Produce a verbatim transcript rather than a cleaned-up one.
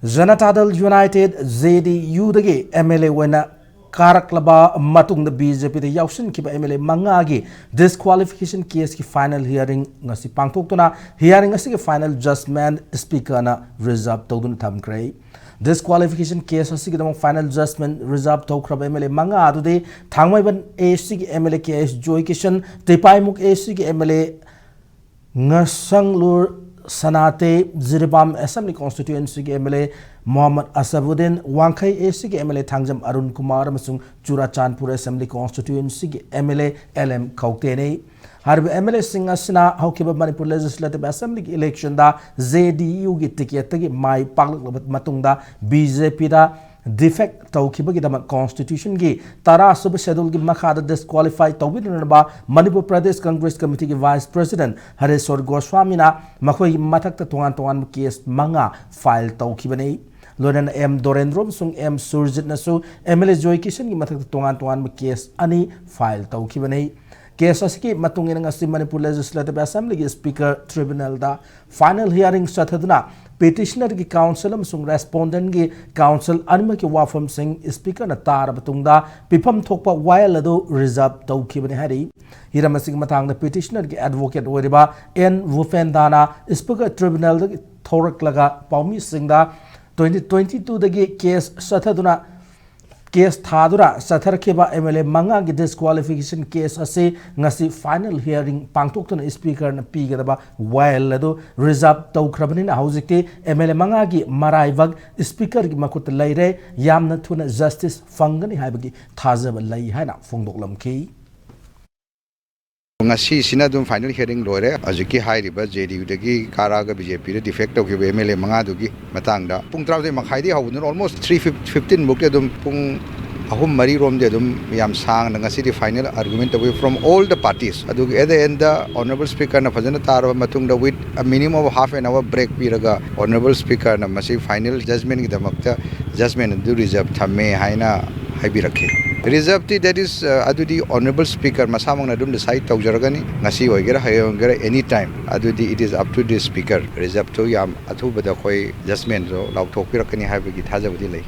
Janata Dal united, J D ꯌꯨꯗꯒꯤ M L A ꯑꯣꯏꯅ ꯀꯥꯔꯛꯂꯕ ꯃꯇꯨꯡꯗ ꯕꯤ ꯖꯦ ꯄꯤꯗ ꯌꯥꯎꯁꯤꯟꯈꯤꯕ ꯑꯦꯝ ꯑꯦꯜ ꯑꯦ ꯃꯉꯥꯒꯤ ꯗꯤꯁꯀ꯭ꯋꯥꯂꯤꯐꯤꯀꯦꯁꯟ ꯀꯦꯁꯀꯤ ꯐꯥꯏꯅꯦꯜ ꯍꯤꯌꯥꯔꯤꯡ ꯉꯁꯤ ꯄꯥꯡꯊꯣꯛꯇꯨꯅ, ꯍꯤꯌꯥꯔꯤꯡ ꯑꯁꯤꯒꯤ ꯐꯥꯏꯅꯦꯜ ꯖꯖꯃꯦꯟ ꯁ꯭ꯄꯤꯀꯔꯅ ꯔꯤꯖꯔꯚ ꯇꯧꯗꯨꯅ ꯊꯝꯈ꯭ꯔꯦ꯫ ꯗꯤꯁꯀ꯭ꯋꯥꯂꯤꯐꯤꯀꯦꯁꯟ ꯀꯦꯁ ꯑꯁꯤꯒꯤꯗꯃꯛ ꯐꯥꯏꯅꯦꯜ ꯖꯖꯃꯦꯟ ꯔꯤꯖꯔꯚ ꯇꯧꯈ꯭ꯔꯕ ꯑꯦꯝ ꯑꯦꯜ ꯑꯦ ꯃꯉꯥ ꯑꯗꯨꯗꯤ ꯊꯥꯡꯃꯩꯕꯟ ꯑꯦ ꯁꯤꯒꯤ M L A K S Joykishan, Tipaimukh A ꯁꯤꯒꯤ ꯑꯦꯝ ꯑꯦꯜ ꯑꯦ ꯉꯁꯪꯂꯨꯔ ꯁꯅꯥꯇꯦ, ꯖꯤꯔꯤꯕꯥꯝ ꯑꯦꯁꯦꯝꯕ꯭ꯂꯤ ꯀꯣꯟꯁꯇꯤꯇ꯭ꯌꯨꯑꯦꯟꯁꯤꯒꯤ M L A Mohammad Achabuddin, Wangkhei A ꯁꯤꯒꯤ M L A Thangjam Arun Kumar ꯑꯃꯁꯨꯡ ꯆꯨꯔꯥꯆꯥꯟꯄꯨꯔ ꯑꯦꯁꯦꯝꯕ꯭ꯂꯤ ꯀꯣꯟꯁꯇꯤꯇ꯭ꯌꯨꯑꯦꯟꯁꯤꯒꯤ M L A L M ꯈꯧꯇꯦꯅꯤ꯫ ꯍꯥꯏꯔꯤꯕ ꯑꯦꯝ ꯑꯦꯜ ꯑꯦꯁꯤꯡ ꯑꯁꯤꯅ ꯍꯧꯈꯤꯕ ꯃꯅꯤꯄꯨꯔ ꯂꯦꯖꯤꯁꯂꯦꯇꯤꯚ ꯑꯦꯁꯦꯝꯕ꯭ꯂꯤꯒꯤ ꯏꯂꯦꯛꯁꯟꯗ ꯖꯦ ꯗꯤ ꯌꯨꯒꯤ ꯇꯤꯀꯦꯠꯇꯒꯤ ꯃꯥꯏ ꯄꯥꯛꯂꯛꯂꯕ ꯃꯇꯨꯡꯗ ꯕꯤ ꯖꯦ ꯄꯤꯗ ꯗꯤꯐꯦꯛ ꯇꯧꯈꯤꯕꯒꯤꯗꯃꯛ ꯀꯣꯟꯁꯇꯤꯇ꯭ꯌꯨꯁꯟꯒꯤ ꯇꯔꯥꯁꯨꯕ ꯁꯦꯗꯨꯜꯒꯤ ꯃꯈꯥꯗ ꯗꯤꯁꯀ꯭ꯋꯥꯂꯤꯐꯥꯏ ꯇꯧꯕꯤꯅꯅꯕ ꯃꯅꯤꯄꯨꯔ ꯄ꯭ꯔꯗꯦꯁ ꯀꯪꯒ꯭ꯔꯦꯁ ꯀꯃꯤꯇꯤꯒꯤ ꯚꯥꯏꯁ ꯄ꯭ꯔꯁꯤꯗꯦꯟꯠ ꯍꯔꯦꯁ꯭ꯋꯔ ꯒꯣꯁ꯭ꯋꯥꯃꯤꯅ ꯃꯈꯣꯏꯒꯤ ꯃꯊꯛꯇ ꯇꯣꯉꯥꯟ ꯇꯣꯉꯥꯟꯕ ꯀꯦꯁ ꯃꯉꯥ ꯐꯥꯏꯜ ꯇꯧꯈꯤꯕꯅꯤ꯫ ꯂꯣꯏꯅꯅ ꯑꯦꯝ ꯗꯣꯔꯦꯟꯗ꯭ꯔꯣ ꯑꯃꯁꯨꯡ ꯑꯦꯝ ꯁꯨꯔꯖꯤꯠꯅꯁꯨ ꯑꯦꯝ ꯑꯦꯜ ꯑꯦ ꯖꯣꯏ ꯀꯤꯁꯟꯒꯤ ꯃꯊꯛꯇ ꯇꯣꯉꯥꯟ ꯇꯣꯉꯥꯟꯕ ꯀꯦꯁ ꯑꯅꯤ ꯐꯥꯏꯜ ꯇꯧꯈꯤꯕꯅꯤ꯫ ꯀꯦꯁ ꯑꯁꯤꯒꯤ ꯃꯇꯨꯡ ꯏꯟꯅ ꯉꯁꯤ ꯃꯅꯤꯄꯨꯔ ꯂꯦꯖꯤꯁꯂꯦꯇꯤꯚ ꯑꯦꯁꯦꯝꯕ꯭ꯂꯤꯒꯤ ꯁ꯭ꯄꯤꯀꯔ ꯇ꯭ꯔꯤꯕ꯭ꯌꯨꯅꯦꯜꯗ ꯐꯥꯏꯅꯦꯜ ꯍꯤꯌꯥꯔꯤꯡ ꯆꯠꯊꯗꯨꯅ ꯄꯤꯇꯤꯁꯅꯔꯒꯤ ꯀꯥꯎꯟꯁꯤꯜ ꯑꯃꯁꯨꯡ ꯔꯦꯁꯄꯣꯟꯗꯦꯟꯠꯒꯤ ꯀꯥꯎꯟꯁꯤꯜ ꯑꯅꯤꯃꯛꯀꯤ ꯋꯥꯐꯝꯁꯤꯡ ꯁ꯭ꯄꯤꯀꯔꯅ ꯇꯥꯔꯕ ꯇꯨꯡꯗ ꯄꯤꯐꯝ ꯊꯣꯛꯄ ꯋꯥꯌꯦꯜ ꯑꯗꯨ ꯔꯤꯖꯔꯚ ꯇꯧꯈꯤꯕꯅꯤ ꯍꯥꯏꯔꯤ꯫ ꯍꯤꯔꯝ ꯑꯁꯤꯒꯤ ꯃꯇꯥꯡꯗ ꯄꯤꯇꯤꯁꯅꯔꯒꯤ ꯑꯦꯗꯚꯣꯀꯦꯠ ꯑꯣꯏꯔꯤꯕ ꯑꯦꯟ ꯚꯨꯄꯦꯟꯗꯥꯅ ꯁ꯭ꯄꯤꯀꯔ ꯇ꯭ꯔꯤꯕ꯭ꯌꯨꯅꯦꯜꯗꯒꯤ ꯊꯣꯔꯛꯂꯒ ꯄꯥꯎꯃꯤꯁꯤꯡꯗ ꯇ꯭ꯋꯦꯟꯇꯤ ꯇ꯭ꯋꯦꯟꯇꯤ ꯇꯨꯗꯒꯤ ꯀꯦꯁ ꯆꯠꯊꯗꯨꯅ, ꯀꯦꯁ ꯊꯥꯗꯨꯅ ꯆꯠꯊꯔꯛꯈꯤꯕ ꯑꯦꯝ ꯑꯦꯜ ꯑꯦ ꯃꯉꯥꯒꯤ ꯗꯤꯁꯀ꯭ꯋꯥꯂꯤꯐꯤꯀꯦꯁꯟ ꯀꯦꯁ ꯑꯁꯤ ꯉꯁꯤ ꯐꯥꯏꯅꯦꯜ ꯍꯤꯌꯥꯔꯤꯡ ꯄꯥꯡꯊꯣꯛꯇꯨꯅ ꯁ꯭ꯄꯤꯀꯔꯅ ꯄꯤꯒꯗꯕ ꯋꯥꯌꯦꯜ ꯑꯗꯨ ꯔꯤꯖꯔꯚ ꯇꯧꯈ꯭ꯔꯕꯅꯤꯅ ꯍꯧꯖꯤꯛꯇꯤ ꯑꯦꯝ ꯑꯦꯜ ꯑꯦ ꯃꯉꯥꯒꯤ ꯃꯔꯥꯏꯕꯛ ꯁ꯭ꯄꯤꯀꯔꯒꯤ ꯃꯈꯨꯠꯇ ꯂꯩꯔꯦ꯫ ꯌꯥꯝꯅ ꯊꯨꯅ ꯖꯁꯇꯤꯁ ꯐꯪꯒꯅꯤ ꯍꯥꯏꯕꯒꯤ ꯊꯥꯖꯕ ꯂꯩ ꯍꯥꯏꯅ ꯐꯣꯡꯗꯣꯛꯂꯝꯈꯤ꯫ ꯉꯁꯤꯁꯤꯅ ꯑꯗꯨꯝ ꯐꯥꯏꯅꯦꯜ ꯍꯤꯌꯥꯔꯤꯡ ꯂꯣꯏꯔꯦ꯫ ꯍꯧꯖꯤꯛꯀꯤ ꯍꯥꯏꯔꯤꯕ ꯖꯦ ꯗꯤ ꯌꯨꯗꯒꯤ ꯀꯥꯔꯛꯑꯒ ꯕꯤ ꯖꯦ ꯄꯤꯗ ꯗꯤꯐꯦꯛ ꯇꯧꯈꯤꯕ ꯑꯦꯝ ꯑꯦꯜ ꯑꯦ ꯃꯉꯥꯗꯨꯒꯤ ꯃꯇꯥꯡꯗ ꯄꯨꯡ ꯇꯔꯥꯃꯥꯊꯣꯏ ꯃꯈꯥꯏꯗꯒꯤ ꯍꯧꯕꯗꯨꯅ almost three fifteen ꯐꯥꯎꯗꯤ ꯑꯗꯨꯝ ꯄꯨꯡ ꯑꯍꯨꯝ ꯃꯔꯤ ꯔꯣꯝꯗꯤ ꯑꯗꯨꯝ ꯌꯥꯝ ꯁꯥꯡꯅ ꯉꯁꯤꯗꯤ ꯐꯥꯏꯅꯦꯜ ꯑꯥꯔꯒꯨꯃꯦꯟ ꯇꯧꯋꯤ from all the parties꯫ ꯑꯗꯨꯒ at the end honourable ꯁ꯭ꯄꯤꯀꯔꯅ ꯐꯖꯅ ꯇꯥꯔꯕ ꯃꯇꯨꯡꯗ with a minimum of half an hour break ꯄꯤꯔꯒ ꯑꯣꯅꯔꯦꯕꯜ ꯁ꯭ꯄꯤꯀꯔꯅ ꯃꯁꯤ ꯐꯥꯏꯅꯦꯜ ꯖꯖꯃꯦꯟꯒꯤꯗꯃꯛꯇ ꯖꯖꯃꯦꯟ ꯑꯗꯨ ꯔꯤꯖꯔꯚ ꯊꯝꯃꯦ ꯍꯥꯏꯅ ꯍꯥꯏꯕꯤꯔꯛꯈꯤ꯫ Reserve ꯇꯤ that is, ꯑ, ꯑꯗꯨꯗꯤ Honourable Speaker ꯃꯁꯥꯃꯛꯅ ꯑꯗꯨꯝ decide ꯇꯧꯖꯔꯒꯅꯤ꯫ ꯉꯁꯤ ꯑꯣꯏꯒꯦꯔꯥ, ꯍꯌꯦꯡ ꯑꯣꯏꯒꯦꯔꯥ, any time꯫ ꯑꯗꯨꯗꯤ it is up to the Speaker꯫ Reserve two ꯌꯥꯝ ꯑꯊꯨꯕꯗ ꯑꯩꯈꯣꯏ judgement ꯁꯨ ꯂꯥꯎꯊꯣꯛꯄꯤꯔꯛꯀꯅꯤ ꯍꯥꯏꯕꯒꯤ ꯊꯥꯖꯕꯗꯤ ꯂꯩ꯫